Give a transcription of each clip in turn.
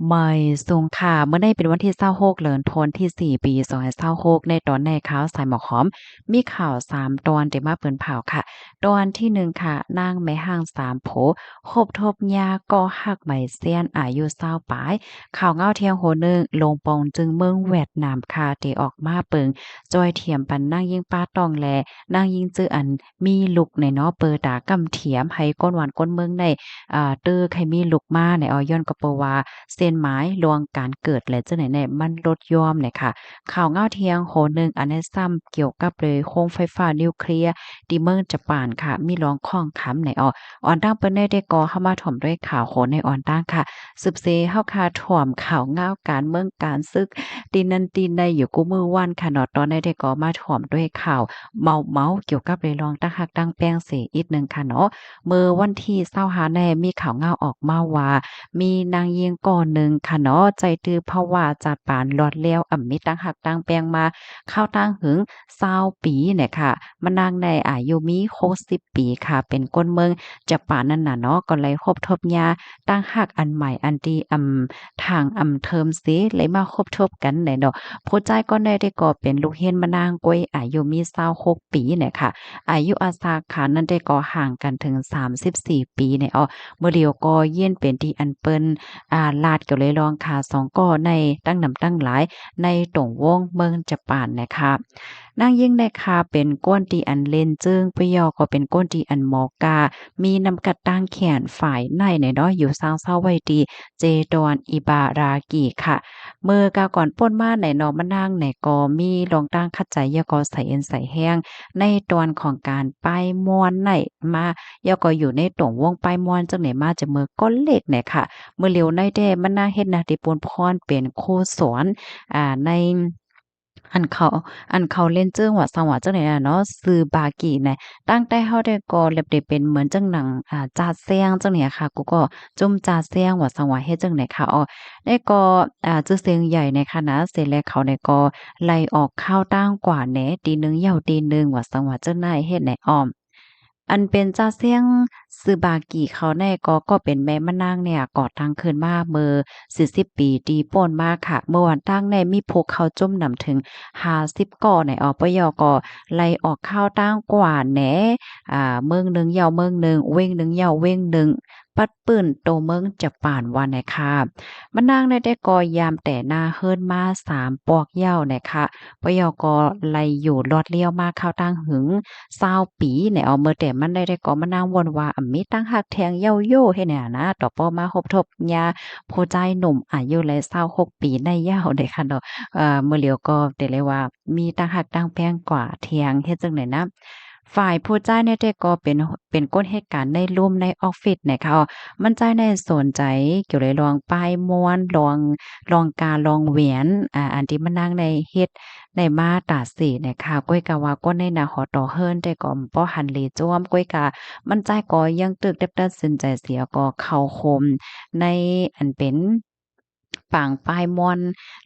ໄໝ່ສູງຄ່ະ ມື້ນີ້ເປັນວັນທີຊາວຫົກ ເດືອນທັນວາທີສີ່ ປີສອງພັນຊາວຫົກ ໃນຕອນນີ້ຂ່າວສາຍໝໍກຫອມ ມີຂ່າວສາມຕອນທີ່ມາເປີນເຜົາຄ່ະ. ຕອນທີໜຶ່ງຄ່ະ ນາງແມ່ຮ້າງສາມໂພ ຮົບທົບຍາກໍຮັກໃໝ່ແຊນອາຍຸຊາວປາຍ. ຂ່າວເງົາທ່ຽງໂຫໜຶ່ງ ໂລງປອງຈຶ່ງເມືອງຫວຽດນາມຄ່ະ ທີ່ອອກມາເປິງຈ່ອຍຖຽມປັນນາງຍິງປາຕ້ອງ ແລະ ນາງຍິງຈື່ອັນ ມີລູກໃນເນາະ ເປີຕາກຳຖຽມໃຫ້ຄົນບ້ານຄົນເມືອງໃນ ອ່າ ເຕີໃຫ້ມີລູກມາໃນ ເອົາ ຍ້ອນກໍເປີວ່າເສັ້ນໝາຍລວງການເກີດ ແລະ ຈັ່ງໃດແນ່ ມັນຫຼຸດຢ່ອມໃນຄ່ະ. ຂ່າວເງົາທ່ຽງໂຫໜຶ່ງ ອັນນີ້ຊ້ຳກ່ຽວກັບເລີຍໂຮງໄຟຟ້ານິວເຄລຍທີ່ເມືອງຈະປານຄ່ະ ມີລອງຂ້ອງຄຳໃນ ເອົາ ອ່ອນຕັ້ງເປີນໃນແຕ່ກໍເຮົາມາຖ່ອມດ້ວຍຂ່າວໂຫໃນອ່ອນຕັ້ງຄ່ະ. ສືບເສຍເຮົາຄ່ະຖ່ອມຂ່າວເງົາການເມືອງການສຶກ ທີ່ນັ້ນທີ່ໃນຢູ່ຄູ່ມື້ວານຄ່ະເນາະ. ຕອນໃດແຕ່ກໍມາຖ່ອມດ້ວຍຂ່າວເມົາໆ ກ່ຽວກັບເລື່ອງຕ່າງຮັກຕ່າງແພງເສຍອີກໜຶ່ງຄ່ະເນາະ. ເມື່ອວັນທີຊາວຫ້າແນ່ ມີຂ່າວເງົາອອກມາວ່າ ມີນາງຍິງກໍໜຶ່ງຄ່ະເນາະ ໃຈຕື້ພາວາຈາປານລອດແລ້ວ ອຳມີຕ່າງຮັກຕ່າງແພງມາ ຄາວຕ່າງຫຶງຊາວປີແນ່ຄ່ະ. ມະນາງໃນອາຍຸມີຫົກສິບປີຄ່ະ ເປັນຄົນເມືອງຈະປານນັ້ນນະເນາະ ກໍໄດ້ຮົບທົບຍາ ຕັ້ງຮັກອັນໃໝ່ ອັນທີ່ ອຳ ທາງ ອຳ ເທີມເສ ໄດ້ມາຮົບທົບກັນແຫຼະເນາະ. ຜູ້ຊາຍກ່ອນໜ້ານີ້ກໍເປັນລູກເຮນມະນາງກ້ວຍ ອາຍຸມີຊາວຫົກປີແນ່ຄ່ະ. ອາຍຸອາສາຂານນັ້ນແຕ່ກໍຫ່າງກັນເຖິງສາມສິບສີ່ປີແນ່ ເອົາ ມື້ຫຼຽວກໍເຢັນເປັນທີ່ອັນເພິ່ນ ອ່າ ລາດກ່ຽວເລີຍລອງຂາສອງກໍໃນຕັ້ງນຳຕັ້ງຫຼາຍ ໃນຕົງວົງເມືອງຈະປານແນ່ຄ່ະ. ນາງຍິງແນ່ຄ່ະ ເປັນຄົນທີ່ອັນເຫຼັ້ນເຈິງ ປະເຍົາກໍເປັນຄົນທີ່ອັນໝໍກາ ມີນ້ຳກັດຕ່າງແຂນຝ່າຍໃນແນ່ເນາະ ຢູ່ສ້າງເຊົາໄວ້ທີ່ເຈດອນ ອິບາຣາກິຄ່ະ. ເມື່ອກາວກ່ອນປົ້ນມາແນ່ເນາະ ມະນາງແນ່ກໍມີລອງຕັ້ງຂັດໃຈ ແລ້ວກໍໃສ່ເອັນໃສ່ແຮງ ໃນຕອນຂອງການປ້າຍມ່ວນໃນມາ ແລ້ວກໍຢູ່ໃນຕົງວົງປ້າຍມ່ວນຈັ່ງໃດມາຈາກເມື່ອກ່ອນເລັກແນ່ຄ່ະ. ມື້ຫຼຽວໃນແຕ່ມະນາງເຮັດໜ້າທີ່ປົນພອນເປັນຄູສອນ ອ່າ ໃນ ອັນເຂົາ ອັນເຂົາເຫຼັ້ນເຈິງວ່າ ສັງວ່າຈັ່ງໃດນະເນາະ ຊື່ບາກີນະ. ຕັ້ງແຕ່ເຮົາໄດ້ກໍແລັບໄດ້ເປັນເໝືອນຈັ່ງໜັງ ອ່າ ຈາແຊງຈັ່ງນີ້ອະຄ່ະ ກູກໍຈຸ້ມຈາແຊງວ່າ ສັງວ່າເຮັດຈັ່ງໃດຄ່ະ ອໍ ແລ້ວກໍ ອ່າ ຊື່ສຽງໃຫຍ່ໃນຄະນະເສ ແລະ ເຂົາໄດ້ກໍໄລ່ອອກຂ່າວຕ່າງກວ່າແນ່ ຕີໜຶ່ງເຍົາຕີໜຶ່ງວ່າ ສັງວ່າຈັ່ງໃດເຮັດໃນອ້ອມ ອັນເປັນຈາແຊງ ຊື່ບາກີເຂົາແນ່ກໍ ກໍເປັນແມ່ມະນາງເນຍ ກໍ່ຕັ້ງຂຶ້ນມາເມື່ອສີ່ສິບປີທີ່ຜ່ານມາຄ່ະ. ເມື່ອວັນຕັ້ງແນ່ມີຜູ້ເຂົ້າຈຸ້ມນຳເຖິງຫ້າສິບກໍໃນ ອປຍ ກໍໄລ່ອອກຂ່າວຕ່າງກວ່າແນ່ ອ່າ ເມືອງໜຶ່ງເຍົາເມືອງໜຶ່ງ ເວັງໜຶ່ງເຍົາເວັງໜຶ່ງ ປັດປືນໂຕເມືອງຈະປານວ່າແນ່ຄ່ະ. ມະນາງແນ່ແຕ່ກໍຍາມແຕ່ໜ້າເຮືອນມາສາມປອກເຍົາແນ່ຄ່ະ. ປະເຍົາກໍໄລ່ຢູ່ລອດລ້ຽວມາຄາວຕ່າງຫຶງຊາວປີແນ່ ເອົາ ເມື່ອແຕ່ມັນໄດ້ ໄດ້ກໍມານາງວົນວ່າ ອຳມີຕ່າງຮັກແທງເຍົາໂຢເຮັດແນ່ນະ ຕໍ່ປໍມາຮົບທົບຍາຜູ້ຊາຍໜຸ່ມອາຍຸໄລຊາວຫົກປີໃນເຍົາເດ້ຄ່ະເນາະ. ເອີ ມື້ຫຼຽວກໍແຕ່ເລີຍວ່າມີຕ່າງຮັກຕ່າງແພງກວ່າແທງເຮັດຈັ່ງໃດນະ. ຝ່າຍຜູ້ຊາຍແນ່ແຕ່ກໍເປັນ ເປັນຄົນເຮັດການໃນລຸ່ມໃນອອບຟິດແນ່ຄ່ະ. ມັນຈາຍໃນສົນໃຈກ່ຽວເລີຍລອງປ້າຍມ່ວນ ລອງ ລອງກາລອງແຫວນ ອ່າ ອັນທີ່ມະນາງໄດ້ເຮັດ ໄດ້ມາຕາເສແນ່ຄ່ະ. ກ້ວຍກາວ່າກ້ອນໃນໜ້າຫໍຕໍ່ເຮືອນ ແຕ່ກໍບໍ່ຫັນເລຈວມ ກ້ວຍກາມັນຈາຍກໍຍັງຕຶກແຕ່ຕັດສິນໃຈເສຍ ກໍເຂົ້າໂຮມໃນອັນເປັນປາງປ້າຍມ່ວນ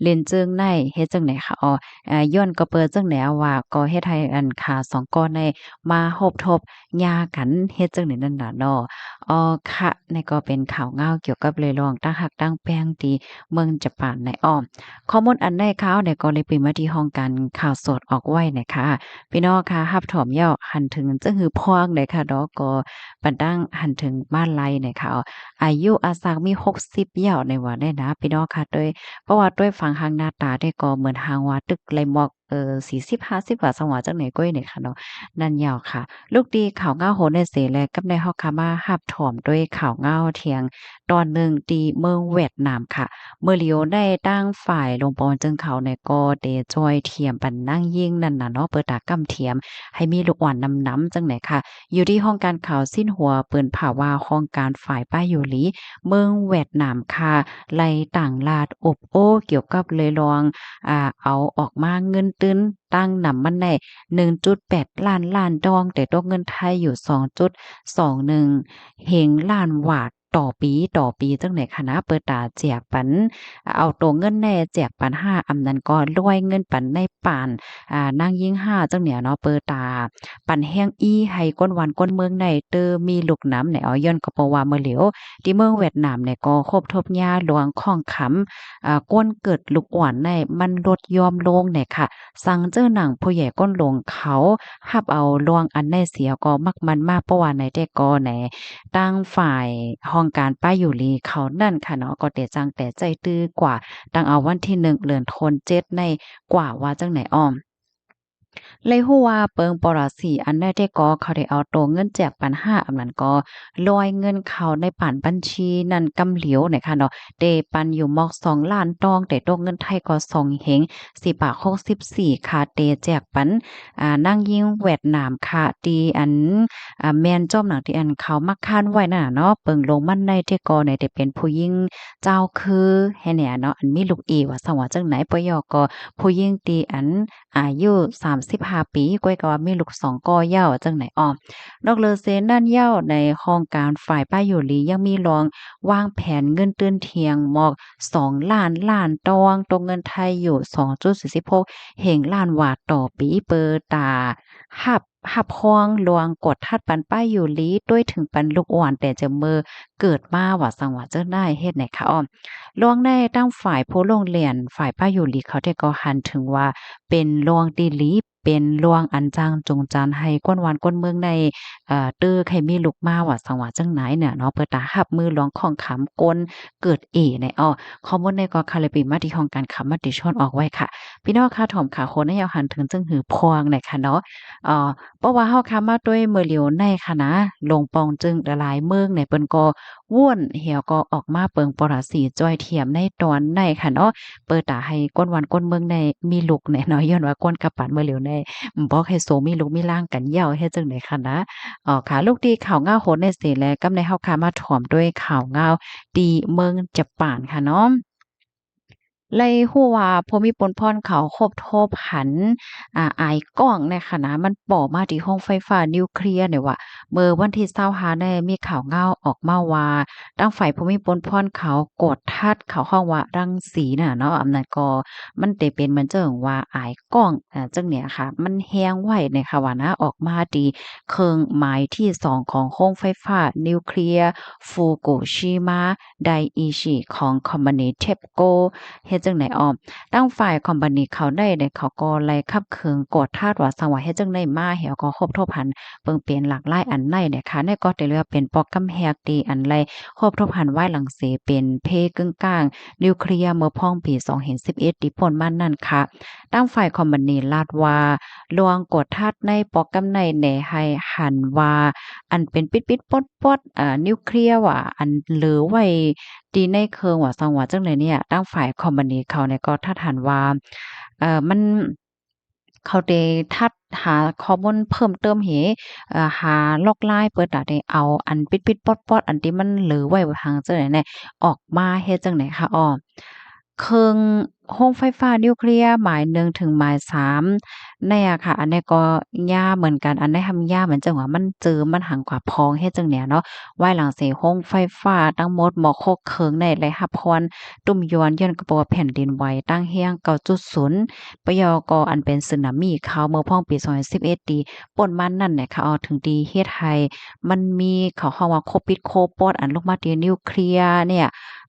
ເຫຼັ້ນເຈິງໃນ ເຮັດຈັ່ງໃດຄ່ະ ອໍ ເອີ ຍ້ອນກໍເປີດຈັ່ງໃດວ່າ ກໍເຮັດໃຫ້ອັນຂາສອງກໍໃນມາຮົບທົບຍາກັນ ເຮັດຈັ່ງໃດນັ້ນນະເນາະ. ອໍ ຄ່ະ ນີ້ກໍເປັນຂ່າວເງົາກ່ຽວກັບເລື່ອງຕ່າງຮັກຕ່າງແພງທີ່ເມືອງຈະປານໃນອ້ອມ. ຂໍ້ມູນອັນໃດຂ່າວໃດກໍໄດ້ປີມາທີ່ຫ້ອງການຂ່າວສົດອອກໄວ້ນະຄະ. ພີ່ນ້ອງຄະ ຮັບຖອມເຍົາຫັນເຖິງຈະຫືພອງໃດຄະເນາະ ກໍປັນຕັ້ງຫັນເຖິງມາໄລນະຄະ. ອາຍຸອາສັກມີຫົກສິບເຍົາໃນວ່າແນ່ນະ ພີ່ນ້ອງຄະ. ໂດຍ ເພາະວ່າໂດຍຟັງຫາງໜ້າຕານີ້ກໍເໝືອນຫາງວ່າຕຶກໄລໝອກ ເອີ ສີ່ສິບ ຫ້າສິບ ວ່າສັງວ່າຈັ່ງໃດກ້ວຍນີ້ຄະເນາະ. ນັ້ນເຍົາຄະ ລູກຕີຂ່າວເງົາໂຫນໃນເສແລ ກັບໃນເຮົາຄະມາຮັບຖອມດ້ວຍຂ່າວເງົາທ່ຽງຕອນໜຶ່ງທີ່ເມືອງຫວຽດນາມຄະ. ເມື່ອຫຼຽວໃນທາງຝ່າຍຫຼວງປອງເຈີງເຂົາໃນກໍໄດ້ຈ່ອຍຖຽມປັນນາງຍິງນັ້ນນະເນາະ ເປີດຕາກຳຖຽມໃຫ້ມີລູກອ່ອນນຳໆ ຈັ່ງໃດຄະ. ຢູ່ທີ່ຫ້ອງການຂ່າວຊິນຫົວເປີນພາວວ່າ ຫ້ອງການຝ່າຍປ້າຍຢູ່ຫຼີເມືອງຫວຽດນາມຄະ ໄດ້ຕັ້ງລາດອົບໂອ້ກ່ຽວກັບເລື່ອງ ອ່າ ເອົາອອກມາເງິນຕື່ນ ຕັ້ງນຳມັນໄດ້ ໜຶ່ງຈຸດແປດລ້ານລ້ານດອງ ແຕ່ຕົກເງິນໄທຢູ່ ສອງຈຸດສອງໜຶ່ງເຮັງລ້ານວາດ ຕໍ່ປີ ຕໍ່ປີ ຈັ່ງໃດຂະນະ ເປີຕາແຈກປັນ ເອົາໂຕເງິນແດ່ ແຈກປັນຫ້າ ອຳນັ້ນກໍລອຍເງິນປັນໃນປານ ອາ ນາງຍິງຫ້າ ຈັ່ງເນີ້ຍເນາະ ເປີຕາ ປັນແຮງອີ່ໃຫ້ຄົນບ້ານຄົນເມືອງໃນເຕີມີລູກນຳແນວ ຍ້ອນກໍເພາະວ່າເມື່ອຫຼຽວ ທີ່ເມືອງຫວຽດນາມນີ້ກໍພົບທົບຍາລວງຂອງຄຳ ອາ ຄົນເກີດລູກອ່ອນໃນມັນຫຼຸດຢ່ອມລົງແນ່ຄ່ະ. ສັງເຈີໜັງຜູ້ໃຫຍ່ກົ້ນຫຼວງເຂົາຮັບເອົາລວງອັນໃນເສຍກໍມັກມັນມາ ເພາະວ່າໃນແຕ່ກ່ອນໃນ ທາງຝ່າຍຫ້ອງການປ້າຢູ່ຫຼີເຂົານັ້ນຄ່ະເນາະ ກໍແຕ່ຈັ່ງແຕ່ໃຈຕື້ກວ່າ ຕັ້ງເອົາວັນທີໜຶ່ງ ເດືອນໂທນເຈັດໃນກວ່າວ່າຈັ່ງໃດອ້ອມ ເລີຍຮູ້ວ່າເປິງປໍລາຊີອັນໃດແຕ່ກໍເຂົາໄດ້ເອົາໂຕເງິນແຈກປັນຫ້າ ອຳນັ້ນກໍລອຍເງິນເຂົ້າໃນປານບັນຊີນັ້ນກຳຫຼຽວນະຄະເນາະ ເຕປັນຢູ່ໝອກສອງລ້ານຕອງ ເຕຕົກເງິນໄທກໍສອງເຮັງສີ່ປາກຫົກສິບສີ່ ຄ່າເຕແຈກປັນ ອາ ນາງຍິງຫວຽດນາມຄ່ະ ທີ່ອັນ ອາ ແມ່ນຈອມໜັງທີ່ອັນເຂົາມັກຄ້ານໄວ້ນັ້ນນະເນາະ ເປິງລົງມັນໃນແຕ່ກໍໃນແຕ່ເປັນຜູ້ຍິງເຈົ້າຄືແຮແນ່ເນາະ ອັນມີລູກເອວ່າຊັ້ນວ່າຈັ່ງໃດ ປະຍອກກໍຜູ້ຍິງທີ່ອັນ ອາຍຸສາມສິບຫ້າປີ ກ້ວຍກໍວ່າມີລູກສອງກໍເຍົາຈັ່ງໃດອ້ອມ. ນອກເລີເສນັ້ນເຍົາ ໃນຫ້ອງການຝ່າຍປ້າຢູ່ຫຼີຍັງມີລອງວາງແຜນເງິນຕື່ນທ່ຽງໝອກສອງລ້ານລ້ານຕອງ ຕົກເງິນໄທຢູ່ສອງຈຸດສີ່ສິບຫົກເຮັງລ້ານວາດຕໍ່ປີ ເປີຕາຮັບ ຮັບຮອງລວງກວດທັດປັນປ້າຢູ່ຫຼີ ດ້ວຍເຖິງປັນລູກອ່ອນແຕ່ຈະເມີເກີດມາວ່າຊັ້ນວ່າຈັ່ງໃດເຮັດໃນຂະອອມ. ລວງໃນທາງຝ່າຍຜູ້ລົງລຽນ ຝ່າຍປ້າຢູ່ຫຼີເຂົາແທ້ກໍຫັນເຖິງວ່າ ເປັນລວງທີ່ດີ ເປັນລວງອັນຈ້າງຈູງຈັນໃຫ້ຄົນບ້ານຄົນເມືອງໃນ ເອີ ຕື່ໃຫ້ມີລູກມາວ່າຊັ້ນວ່າຈັ່ງໃດເນາະ ເພື່ອຕາຮັບມືລວງຂອງຄຳຄົນເກີດເອໃນອອກ. ຂໍ້ມູນໃນກໍຄາເລປີມາທີ່ຫ້ອງການຄຳມະຕິຊົນອອກໄວ້ຄ່ະ. ພີ່ນ້ອງຄ່າຖອມຄ່າໂຄນໃນຍາວຫັນເຖິງຈຶ່ງຫືພວງໃນຂະເນາະ ເອີ ເພາະວ່າເຮົາຄາມາດ້ວຍມື້ຫຼຽວໃນຂະນະ ລົງປ່ອງຈຶ່ງຫຼາຍໆເມືອງໃນເພິ່ນກໍ ວົນແຮວກໍອອກມາເປິງປໍລາຊີຈ້ອຍທຽມໃນຕອນໃນຂະເນາະ ເປີຕາໃຫ້ຄົນບ້ານຄົນເມືອງໃນມີລູກແນ່ເນາະ ຍ້ອນວ່າຄົນກັບປານເມື່ອຫຼຽວໃນ ບອກໃຫ້ໂສມີລູກມີລ້າງກັນເຍົາເຮັດຈັ່ງໃດຂະນະ. ອໍ ຄ່ະ ລູກທີ່ຂ່າວງາວໂຫດໃນເສແລ ກັບໃນເຮົາຄາມາຖອມດ້ວຍຂ່າວງາວທີ່ເມືອງຈະປານຂະເນາະ. ໄດ້ຮູ້ວ່າຜູ້ມີປຸນພອນເຂົາຄົ້ນພົບຫັນ ອາ ອາຍກ້ອງໃນຂະນະ ມັນປໍ້ມາທີ່ໂຮງໄຟຟ້ານິວເຄລຍໃນວ່າ ເມື່ອວັນທີຊາວຫ້າໃນມີຂ່າວງາວອອກມາວ່າ ທາງຝ່າຍຜູ້ມີປຸນພອນເຂົາກວດທັດ ເຂົາຮ້ອງວ່າລັງສີນະເນາະ ອຳນັ້ນກໍມັນເຕເປັນເໝືອນຈັ່ງວ່າອາຍກ້ອງ ອາ ຈັ່ງເນີ້ຍຄ່ະ ມັນແຮງໄວໃນຂະວ່ານະ ອອກມາທີ່ເຄິ່ງໄມທີ່ສອງຂອງໂຮງໄຟຟ້ານິວເຄລຍ ຟູກູຊິມາ ໄດອີຊິ ຂອງຄອມພານີເທັບໂກ ເຮັດຈັ່ງໃດອ້ອມ. ທາງຝ່າຍຄອມພານີເຂົາໄດ້ ໄດ້ ເຂົາກໍໄດ້ຂັບເຄື່ອນກວດທາດວ່າ ສັງວ່າເຮັດຈັ່ງໃດມາ ແລ້ວກໍຄົ້ນພົບຫັນເບິ່ງເປັນຫຼາກຫຼາຍອັນໃນເນຍຄ່ະ ໃນກໍໄດ້ເຫຼືອເປັນໂປຣແກຣມແຮັກທີ່ອັນໄດ້ຄົ້ນພົບຫັນວາຍຫຼັງເສເປັນເພກຶ້ງກ້າງນິວເຄລຍ ເມື່ອພອງປີສອງພັນສິບເອັດ ທີ່ພົ້ນມານັ້ນຄ່ະ. ທາງຝ່າຍຄອມພານີລັດວ່າ ລວງກວດທາດໃນໂປຣແກຣມໃນແນໃຫ້ຫັນວ່າ ອັນເປັນປິດໆປອດໆ ອາ ນິວເຄລຍວ່າ ອັນເຫຼືອໄວ້ ທີ່ໃນເຄື່ອງວ່າ ສັງວ່າຈັ່ງໃດເນຍ ທາງຝ່າຍຄອມພານີເຂົາເນຍກໍທັດຫັນວ່າ ເອີ ມັນ ເຂົາໄດ້ທັດຫາຂໍ້ມູນເພີ່ມເຕີມເຮ ເອີ ຫາລອກລາຍເພື່ອຕາໄດ້ເອົາອັນປິດໆປອດໆ ອັນທີ່ມັນເຫຼືອໄວ້ວ່າຫັ້ນຈັ່ງໃດແນ ອອກມາເຮັດຈັ່ງໃດຄ່ະ ອໍ ເຄື່ອງໂຮງໄຟຟ້ານິວເຄລຍໝາຍໜຶ່ງເຖິງໝາຍສາມ ໃນອາຄາ ອັນໃດກໍຍາເໝືອນກັນ ອັນໃດຫ້າມຍາ ມັນຈັ່ງວ່າມັນເຈີມ ມັນຫັງກວ່າພອງ ເຮັດຈັ່ງແນວເນາະ ວາຍຫຼັງເສໂຮງໄຟຟ້າທັງໝົດໝອກຫົກເຄື່ອງໃນໄດ້ຮັບພອນຕຸ້ມຢວນ ຍ້ອນກະເພາະວ່າແຜ່ນດິນໄຫວຕັ້ງແຮງເກົ້າຈຸດສູນ ປະຍອກອ ອັນເປັນສຸນາມິເຂົ້າເມື່ອພອງປີສອງພັນສິບເອັດ ທີ່ປົ້ນມານັ້ນແຫຼະ ເຂົາເອົາເຖິງທີ່ເຮັດໃຫ້ມັນມີ ເຂົາຮ້ອງວ່າໂຄປິດໂຄປອດ ອັນລົງມາທີ່ນິວເຄລຍເນຍ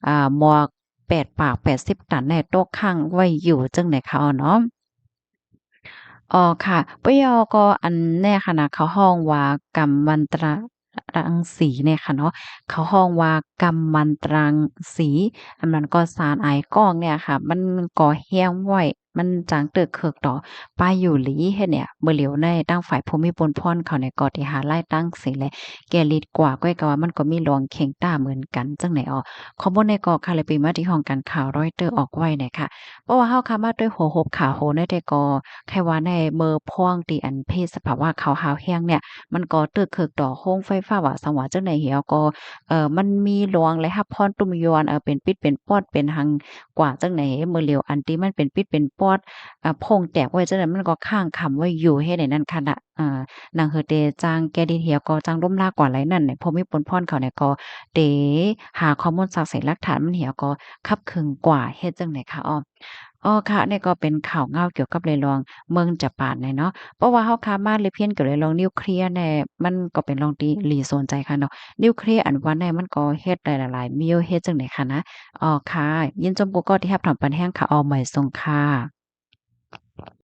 ອາ ໝວກ ແປດປາກແປດສິບຕັນແນ່ ຕົກຄ້າງໄວ້ຢູ່ຈັ່ງໃດເຂົາເນາະ. ອໍ ຄ່ະ ປະຍອກອ ອັນແນ່ຂະນະ ເຂົາຮ້ອງວ່າກຳມັນຕະລັງສີແນ່ຂະເນາະ ເຂົາຮ້ອງວ່າກຳມັນຕະລັງສີ ອັນນັ້ນກໍສານອາຍກ້ອງເນຍຄ່ະ ມັນກໍແຮງໄວ ມັນຈັ່ງເຕີກເຄີກຕໍ່ປ້າຢູ່ຫຼີເຮັດເນຍ ເມື່ອຫຼຽວໃນທາງຝ່າຍຜູ້ມີປຸນພອນເຂົາເນຍກໍໄດ້ຫາລາຍຕັ້ງເສແລ ແກ່ລິດກວ່າ ກ້ອຍກະວ່າມັນກໍມີລວງເຄັ່ງຕ້າເໝືອນກັນ ຈັ່ງໃດອອ ຂໍ້ມູນໃນກໍຄາເລປີມາທີ່ຫ້ອງການຂ່າວຣອຍເຕີອອກໄວ້ນະຄະ ເພາະວ່າເຮົາຄາມາດ້ວຍຫົວໂຮບຂ່າວໂຫໃນແຕ່ກໍ ໃຄວ່າໃນເມື່ອພວງທີ່ອັນເພສສະພາວະເຂົາຫາວແຮງເນຍ ມັນກໍເຕີກເຄີກຕໍ່ໂຮງໄຟຟ້າວ່າ ສັງວ່າຈັ່ງໃດເຮວກໍ ເອີ ມັນມີລວງແລະຮັບພອນຕຸ້ມຢວນ ເອີ ເປັນປິດເປັນປອດເປັນຫຍັງກວ່າຈັ່ງໃດ ເມື່ອຫຼຽວອັນທີ່ມັນເປັນປິດເປັນປອດ ອາ ໂພງແຕກໄວ້ຈັ່ງໃດ ມັນກໍຄ້າງຄຳໄວ້ຢູ່ເຮັດໃນນັ້ນຂະນະ ອາ ໜັງເຮີເຕຈັ່ງແກ້ດິດ ແລ້ວກໍຈັ່ງລົ້ມລາກກວ່າໄລນັ້ນ ຜູ້ມີປຸນພອນເຂົານີ້ກໍເຕຫາຂໍ້ມູນຊັກໃສ່ຫຼັກຖານມັນ ແລ້ວກໍຂັບເຄື່ອນກວ່າ ເຮັດຈັ່ງໃດຄະອໍ? ອໍ ຄະ ອັນນີ້ກໍເປັນຂ່າວງາວກ່ຽວກັບເລື່ອງເມືອງຈະປານນີ້ເນາະ ເພາະວ່າເຮົາຄາມາເລັບຮຽນກ່ຽວເລື່ອງນິວເຄລຍແນ່ ມັນກໍເປັນເລື່ອງທີ່ຫຼີສົນໃຈຄະເນາະ ນິວເຄລຍອັນວ່ານີ້ມັນກໍເຮັດໄດ້ຫຼາຍໆ ມີຢູ່ເຮັດຈັ່ງໃດຄະນະ? ອໍ ຄະ ຍິນຊົມກູ່ກໍທີ່ຮັບຖອມປັນແຮງຄະ ອອ ໝາຍສົງຄະ.